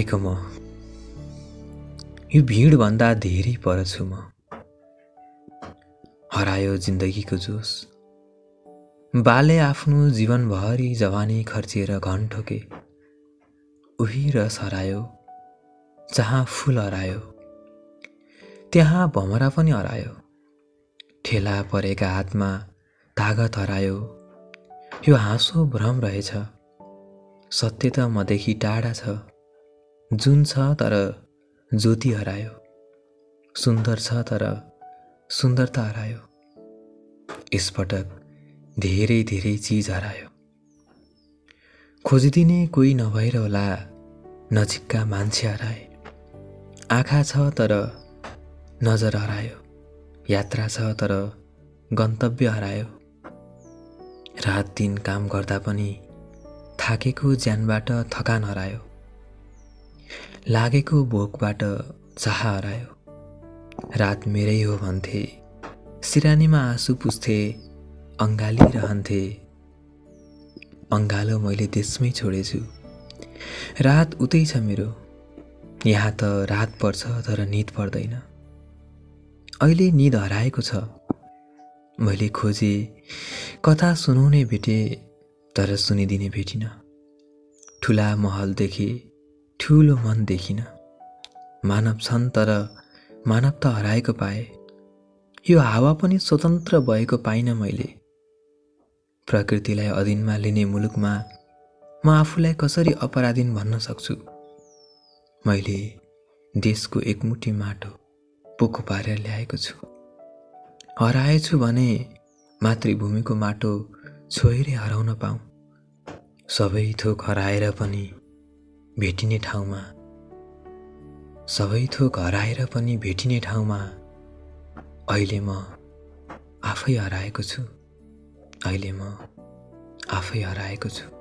हराएको म, यो भिडभन्दा धेरै पर छु म। हरायो जिन्दगीको जोस, बाले आफ्नो जीवनभरि जवानी खर्चिएर घन ठोके। उही रस हरायो, जहाँ फूल हरायो त्यहाँ भमरा पनि हरायो। ठेला परेका हातमा तागत हरायो। यो हाँसो भ्रम रहेछ, सत्य त मदेखि टाढा छ। जुन छ तर ज्योति हरायो, सुन्दर छ तर सुन्दरता हरायो। यसपटक धेरै धेरै चिज हरायो। खोजिदिने कोही नभएर होला, नजिकका मान्छे हराए। आँखा छ तर नजर हरायो, यात्रा छ तर गन्तव्य हरायो। रात दिन काम गर्दा पनि थाकेको ज्यानबाट थकान हरायो। लागेको भोकबाट चाह हरायो। रात मेरै हो भन्थे, सिरानीमा आँसु पुस्थे, अङ्गालिरहन्थे। अङ्गालो मैले त्यसमै छोडेछु, रात उतै छ मेरो। यहाँ त रात पर्छ तर निद पर्दैन। अहिले निद हराएको छ। मैले खोजे, कथा सुनाउने भेटे, तर सुनिदिने भेटिन। ठुला महल देखे, ठुलो मन देखिन। मानव छन् तर मानवता हराएको पाए। यो हावा पनि स्वतन्त्र भएको पाइन मैले। प्रकृतिलाई अधीनमा लिने मुलुकमा म आफूलाई कसरी अपराधीन भन्न सक्छु? मैले देशको एकमुठी माटो पोको पारेर ल्याएको छु। हराएछु भने मातृभूमिको माटो छोएरै हराउन पाऊँ। सबै थोक हराएर पनि भेटिने ठाउँमा, सबै थोक हराएर पनि भेटिने ठाउँमा अहिले म आफै हराएको छु। अहिले म आफै हराएको छु।